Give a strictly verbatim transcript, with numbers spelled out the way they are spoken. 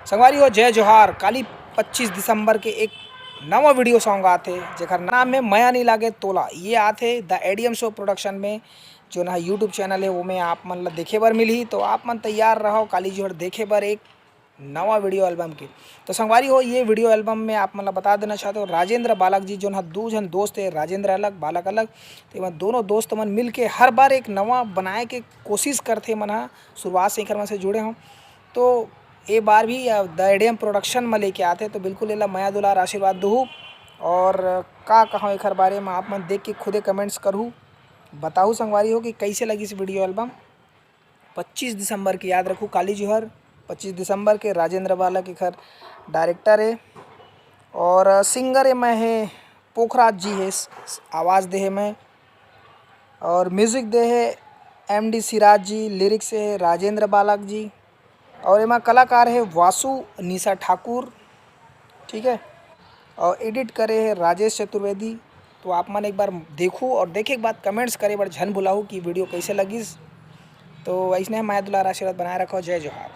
संगवारी हो, जय जोहार। काली पच्चीस दिसंबर के एक नवा वीडियो सॉन्ग आथे, जेकर नाम है मया नहीं लागे तोला। ये आथे द एडीएम शो प्रोडक्शन में, जो ना यूट्यूब चैनल है, वो में आप मन ला देखे बर मिलही। तो आप मन तैयार रहो काली जोहर देखे बर एक नवा वीडियो एल्बम के। तो संगवारी हो, ये वीडियो एल्बम में आप मन ला बता देना चाहते हो, राजेंद्र बालक जी, जो ना दू झन दोस्त है, राजेंद्र अलग, बालक अलग, तो ये मन दोनों दोस्त मन मिल के हर बार एक नवा बनाए के कोशिश करथे मन हा। शुरुआत से एकर मन से जुड़े हों, तो ये बार भी द एडीएम प्रोडक्शन में लेके आथे। तो बिल्कुल एला मया दुलार आशीर्वाद दुहू। और का कहूँ एकर बारे में, आप मन देख के खुदे कमेंट्स करहू, बताहू संगवारी हो कि कैसे लगिस वीडियो एल्बम। पच्चीस दिसंबर के, याद रखू, काली जोहर, पच्चीस दिसंबर के। राजेंद्र बालक एकर डायरेक्टर है और सिंगर एमा है पोखराज जी है, आवाज़ दे है मैं, और म्यूज़िक दे है एम डी सिराज जी, लिरिक्स है राजेंद्र बालक जी, और एमा कलाकार है वासु निशा ठाकुर, ठीक है, और एडिट करे है राजेश चतुर्वेदी। तो आप मन एक बार देखू और देखे के बाद कमेंट्स करे बर झन भुलाहू कि वीडियो कैसे लगिस। तो ऐसने मया दुलार आशीर्वाद बनाए रखो। जय जोहार।